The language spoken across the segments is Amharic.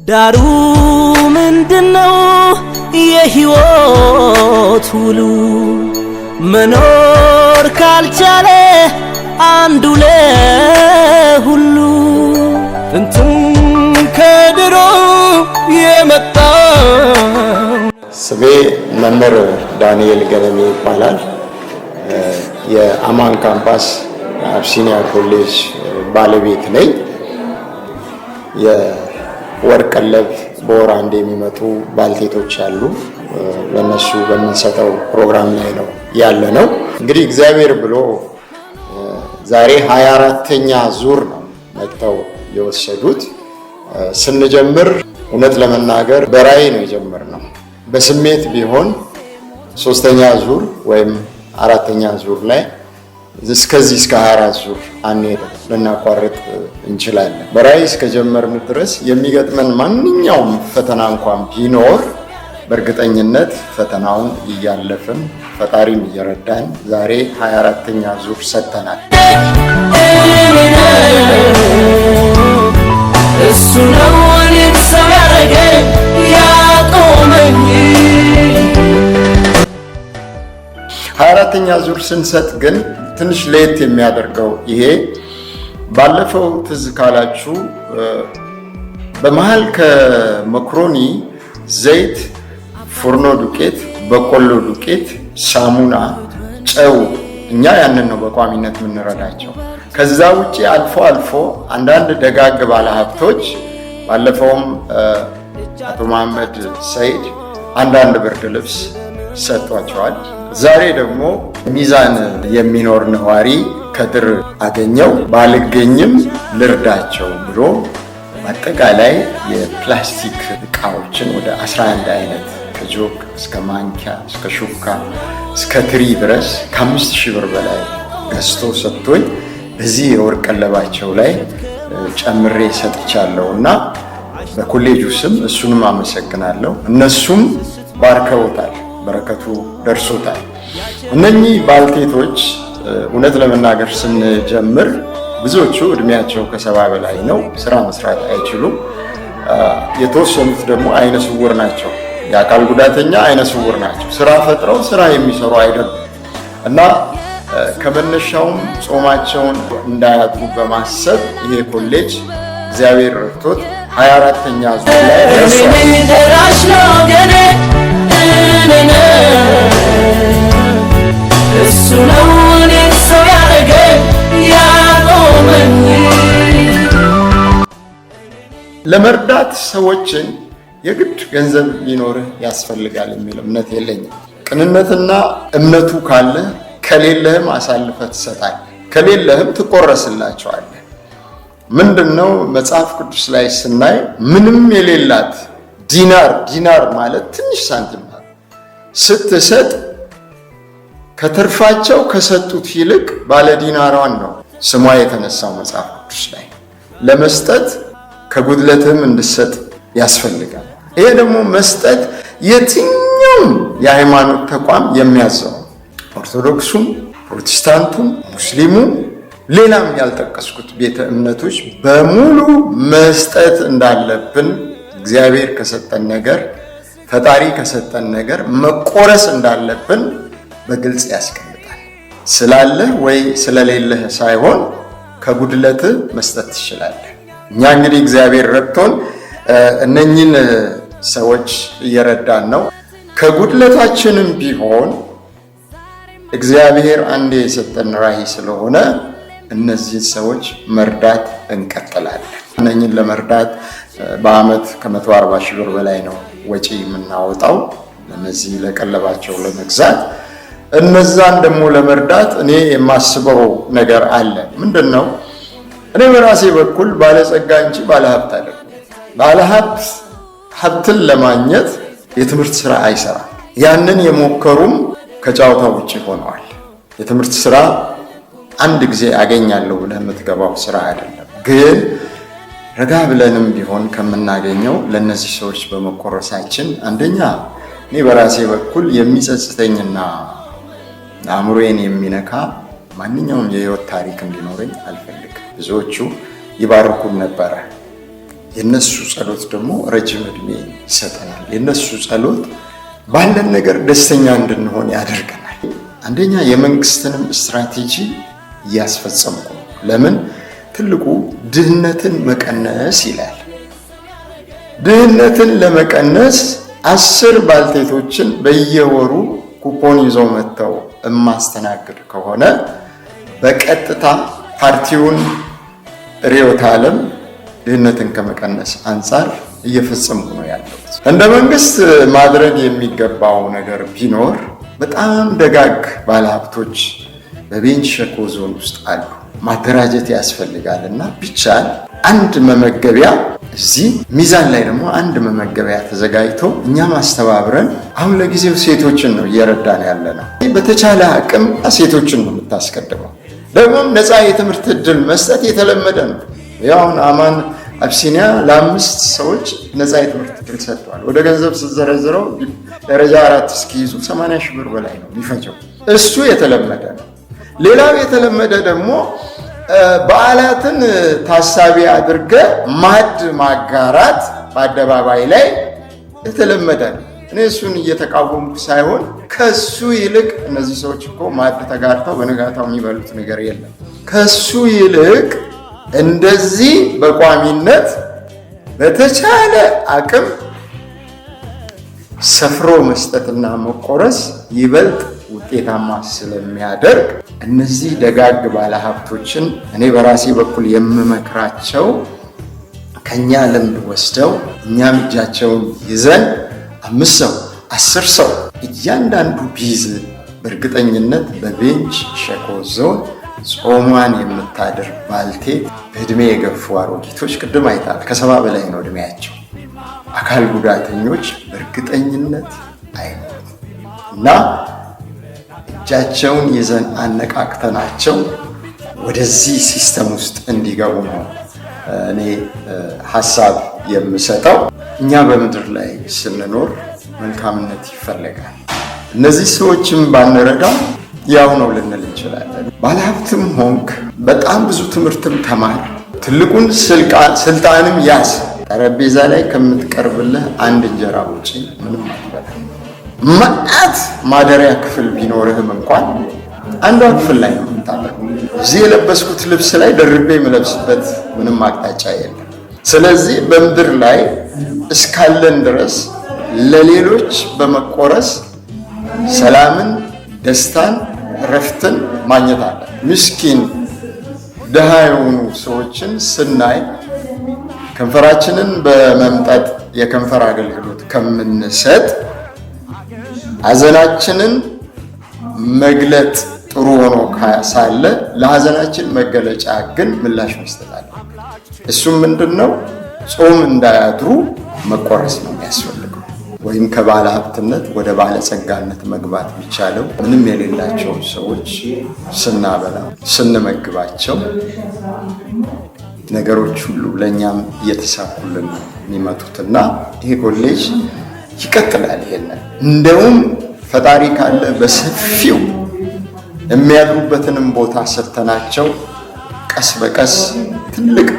ዳሩ ምንድነው? የህይወት ውሉ መኖር ካልቻለ አንዱ ለሁሉ ጥንትም ከድሮ የመጣ። ስሜ መምህር ዳንኤል ገለሜ ይባላል። የአማን ካምፓስ አብሲኒያ ኮሌጅ ባለቤት ነኝ። የወር ቀለብ በወር አንድ የሚመጡ ባልቴቶች አሉ። ለነሱ በምንሰጠው ፕሮግራም ላይ ነው ያለ ነው። እንግዲህ እግዚአብሔር ብሎ ዛሬ 24ኛ ዙር ነው መጥተው የወሰዱት። ስንጀምር እውነት ለመናገር በራዕይ ነው የጀመርነው። በስሜት ቢሆን ሶስተኛ ዙር ወይም አራተኛ ዙር ላይ እስከዚህ እስከ 24 ዙር አንሄድም፣ ልናቋርጥ እንችላለን። በራዕይ እስከጀመርን ድረስ የሚገጥመን ማንኛውም ፈተና እንኳን ቢኖር በእርግጠኝነት ፈተናውን እያለፍን ፈጣሪም እየረዳን ዛሬ 24ኛ ዙር ሰጥተናል። እሱ ነው እኔን ሰው ያረገኝ ያቆመኝ። 24ኛ ዙር ስንሰጥ ግን ትንሽ ለየት የሚያደርገው ይሄ ባለፈው ትዝ ካላችሁ በመሀል ከመክሮኒ፣ ዘይት፣ ፉርኖ ዱቄት፣ በቆሎ ዱቄት፣ ሳሙና፣ ጨው እኛ ያንን ነው በቋሚነት የምንረዳቸው። ከዛ ውጭ አልፎ አልፎ አንዳንድ ደጋግ ባለሀብቶች ባለፈውም አቶ መሐመድ ሰይድ አንዳንድ ብርድ ልብስ ሰጥቷቸዋል። ዛሬ ደግሞ ሚዛን የሚኖር ነዋሪ ከድር አገኘው ባልገኝም ልርዳቸው ብሎ በአጠቃላይ የፕላስቲክ እቃዎችን ወደ 11 አይነት ከጆግ እስከ ማንኪያ እስከ ሹካ እስከ ትሪ ድረስ ከ5,000 ብር በላይ ገዝቶ ሰጥቶኝ በዚህ የወር ቀለባቸው ላይ ጨምሬ ሰጥቻለሁ እና በኮሌጁ ስም እሱንም አመሰግናለሁ። እነሱም ባርከውታል፣ በረከቱ ደርሶታል። እነኚህ ባልቴቶች እውነት ለመናገር ስንጀምር ብዙዎቹ እድሜያቸው ከ70 በላይ ነው፣ ስራ መስራት አይችሉም። የተወሰኑት ደግሞ አይነ ስውር ናቸው፣ የአካል ጉዳተኛ አይነ ስውር ናቸው። ስራ ፈጥረው ስራ የሚሰሩ አይደሉም እና ከመነሻውም ጾማቸውን እንዳያጡ በማሰብ ይሄ ኮሌጅ እግዚአብሔር ረድቶት 24ኛ ዙር ላይ ደርሷል። እኔ ነኝ ደራሽ ለወገኔ እኔ ነኝ። እሱ ነው እኔን ሰው ያረገኝ ያቆመኝ። ለመርዳት ሰዎችን የግድ ገንዘብ ሊኖርህ ያስፈልጋል የሚል እምነት የለኝም። ቅንነትና እምነቱ ካለ ከሌለህም አሳልፈህ ትሰጣለህ፣ ከሌለህም ትቆረስላቸዋለህ። ምንድን ነው መጽሐፍ ቅዱስ ላይ ስናይ ምንም የሌላት ዲናር፣ ዲናር ማለት ትንሽ ሳንቲም ናት፣ ስትሰጥ ከትርፋቸው ከሰጡት ይልቅ ባለ ዲናሯን ነው ስሟ የተነሳው መጽሐፍ ቅዱስ ላይ። ለመስጠት ከጉድለትህም እንድሰጥ ያስፈልጋል። ይሄ ደግሞ መስጠት የትኛውም የሃይማኖት ተቋም የሚያዘው ኦርቶዶክሱም፣ ፕሮቴስታንቱም፣ ሙስሊሙም ሌላም ያልጠቀስኩት ቤተ እምነቶች በሙሉ መስጠት እንዳለብን እግዚአብሔር ከሰጠን ነገር ፈጣሪ ከሰጠን ነገር መቆረስ እንዳለብን በግልጽ ያስቀምጣል። ስላለህ ወይ ስለሌለህ ሳይሆን ከጉድለትህ መስጠት ትችላለህ። እኛ እንግዲህ እግዚአብሔር ረድቶን እነኝን ሰዎች እየረዳን ነው። ከጉድለታችንም ቢሆን እግዚአብሔር አንዴ የሰጠን ራዕይ ስለሆነ እነዚህን ሰዎች መርዳት እንቀጥላለን። እነኝን ለመርዳት በዓመት ከ140 ሺህ ብር በላይ ነው ወጪ የምናወጣው እነዚህ ለቀለባቸው ለመግዛት። እነዛን ደግሞ ለመርዳት እኔ የማስበው ነገር አለ። ምንድን ነው? እኔ በራሴ በኩል ባለጸጋ እንጂ ባለሀብት አይደለም። ባለሀብት ሀብትን ለማግኘት የትምህርት ስራ አይሰራም። ያንን የሞከሩም ከጨዋታው ውጭ ሆነዋል። የትምህርት ስራ አንድ ጊዜ አገኛለሁ ብለህ የምትገባው ስራ አይደለም። ግን ረጋ ብለንም ቢሆን ከምናገኘው ለእነዚህ ሰዎች በመቆረሳችን አንደኛ እኔ በራሴ በኩል የሚጸጽተኝና አእምሮዬን የሚነካ ማንኛውም የህይወት ታሪክ እንዲኖረኝ አልፈልግም። ብዙዎቹ ይባርኩን ነበረ። የነሱ ጸሎት ደግሞ ረጅም ዕድሜ ይሰጠናል። የነሱ ጸሎት ባለን ነገር ደስተኛ እንድንሆን ያደርገናል። አንደኛ የመንግስትንም ስትራቴጂ እያስፈጸምኩ ነው። ለምን ትልቁ ድህነትን መቀነስ ይላል። ድህነትን ለመቀነስ 10 ባልቴቶችን በየወሩ ኩፖን ይዘው መጥተው እማስተናግድ ከሆነ በቀጥታ ፓርቲውን ርዕዮተ ዓለም ድህነትን ከመቀነስ አንጻር እየፈጸምኩ ነው ያለሁት። እንደ መንግስት ማድረግ የሚገባው ነገር ቢኖር በጣም ደጋግ ባለሀብቶች በቤንች ሸኮ ዞን ውስጥ አሉ። ማደራጀት ያስፈልጋል እና ቢቻል አንድ መመገቢያ እዚህ ሚዛን ላይ ደግሞ አንድ መመገቢያ ተዘጋጅቶ እኛም አስተባብረን፣ አሁን ለጊዜው ሴቶችን ነው እየረዳን ያለ ነው። በተቻለ አቅም ሴቶችን ነው የምታስቀድመው። ደግሞም ነፃ የትምህርት ዕድል መስጠት የተለመደ ነው። ያው አሁን አማን አብሲኒያ ለ5 ሰዎች ነፃ የትምህርት ዕድል ሰጥተዋል። ወደ ገንዘብ ስትዘረዝረው ደረጃ 4 እስኪይዙ 80 ሺህ ብር በላይ ነው የሚፈጀው። እሱ የተለመደ ነው። ሌላው የተለመደ ደግሞ በዓላትን ታሳቢ አድርገ ማዕድ ማጋራት በአደባባይ ላይ የተለመደ ነው። እኔ እሱን እየተቃወምኩ ሳይሆን ከሱ ይልቅ እነዚህ ሰዎች እኮ ማዕድ ተጋርተው በንጋታው የሚበሉት ነገር የለም። ከሱ ይልቅ እንደዚህ በቋሚነት በተቻለ አቅም ሰፍሮ መስጠትና መቆረስ ይበልጥ ውጤታማ ስለሚያደርግ እነዚህ ደጋግ ባለሀብቶችን እኔ በራሴ በኩል የምመክራቸው ከኛ ልምድ ወስደው እኛም እጃቸውን ይዘን 5 ሰው 10 ሰው እያንዳንዱ ቢይዝ በእርግጠኝነት በቤንች ሸኮ ዞን ጾሟን የምታድር ባልቴት፣ በእድሜ የገፉ አሮጊቶች ቅድም አይታል ከ70 በላይ ነው እድሜያቸው፣ አካል ጉዳተኞች በእርግጠኝነት አይኖሩም እና እጃቸውን ይዘን አነቃቅተናቸው ወደዚህ system ውስጥ እንዲገቡ ነው እኔ ሀሳብ የምሰጠው። እኛ በምድር ላይ ስንኖር መልካምነት ይፈለጋል። እነዚህ ሰዎችም ባንረዳ ያው ነው ልንል እንችላለን። ባለሀብትም ሆንክ፣ በጣም ብዙ ትምህርትም ተማር፣ ትልቁን ስልጣንም ያዝ፣ ጠረጴዛ ላይ ከምትቀርብልህ አንድ እንጀራ ውጪ ምንም አትበላም። መዓት ማደሪያ ክፍል ቢኖርህም እንኳን አንዷ ክፍል ላይ ነው የምታደርገው። እዚህ የለበስኩት ልብስ ላይ ደርቤ የምለብስበት ምንም አቅጣጫ የለም። ስለዚህ በምድር ላይ እስካለን ድረስ ለሌሎች በመቆረስ ሰላምን፣ ደስታን፣ እረፍትን ማግኘት አለ። ምስኪን ድሃ የሆኑ ሰዎችን ስናይ ከንፈራችንን በመምጠጥ የከንፈር አገልግሎት ከምንሰጥ ሀዘናችንን መግለጥ ጥሩ ሆኖ ሳለ ለሀዘናችን መገለጫ ግን ምላሽ መስጠት አለ። እሱም ምንድነው? ጾም እንዳያድሩ መቆረስ ነው የሚያስፈልገው። ወይም ከባለ ሀብትነት ወደ ባለጸጋነት መግባት ቢቻለው ምንም የሌላቸው ሰዎች ስናበላ ስንመግባቸው ነገሮች ሁሉ ለኛም እየተሳኩልን ነው የሚመጡትና ይሄ ኮሌጅ ይቀጥላል። ይሄንን እንደውም ፈጣሪ ካለ በሰፊው የሚያድሩበትንም ቦታ ሰጥተናቸው ቀስ በቀስ ትልቅ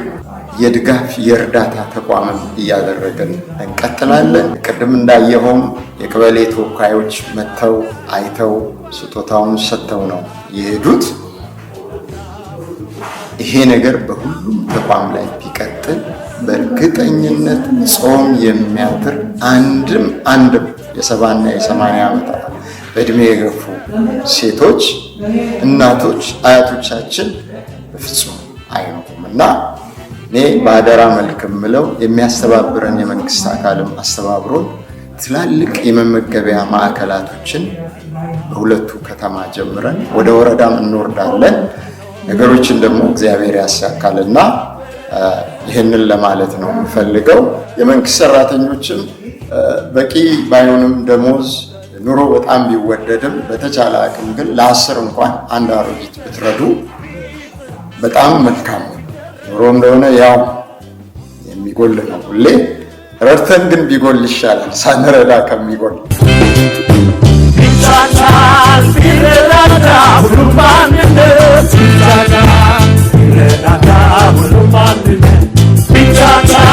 የድጋፍ የእርዳታ ተቋምም እያደረግን እንቀጥላለን። ቅድም እንዳየኸውም የቀበሌ ተወካዮች መጥተው አይተው ስጦታውን ሰጥተው ነው የሄዱት። ይሄ ነገር በሁሉም ተቋም ላይ ቢቀጥል በእርግጠኝነት ጾም የሚያድር አንድም አንድም የ70ና የ80 ዓመት በእድሜ የገፉ ሴቶች፣ እናቶች፣ አያቶቻችን በፍጹም አይኖሩም እና እኔ በአደራ መልክ የምለው የሚያስተባብረን የመንግስት አካልም አስተባብሮን ትላልቅ የመመገቢያ ማዕከላቶችን በሁለቱ ከተማ ጀምረን ወደ ወረዳም እንወርዳለን። ነገሮችን ደግሞ እግዚአብሔር ያሳካልና ይህንን ለማለት ነው የምፈልገው። የመንግስት ሰራተኞችም በቂ ባይሆንም ደሞዝ ኑሮ በጣም ቢወደድም በተቻለ አቅም ግን ለ10 እንኳን አንድ አሮጊት ብትረዱ በጣም መልካም ነው። ኑሮ እንደሆነ ያው የሚጎል ነው ሁሌ። ረድተን ግን ቢጎል ይሻላል ሳንረዳ ከሚጎል። ቢቻቻል ቢረዳዳ ሁሉም በአንድነት፣ ቢቻቻል ቢረዳዳ ሁሉም በአንድነት፣ ቢቻቻል።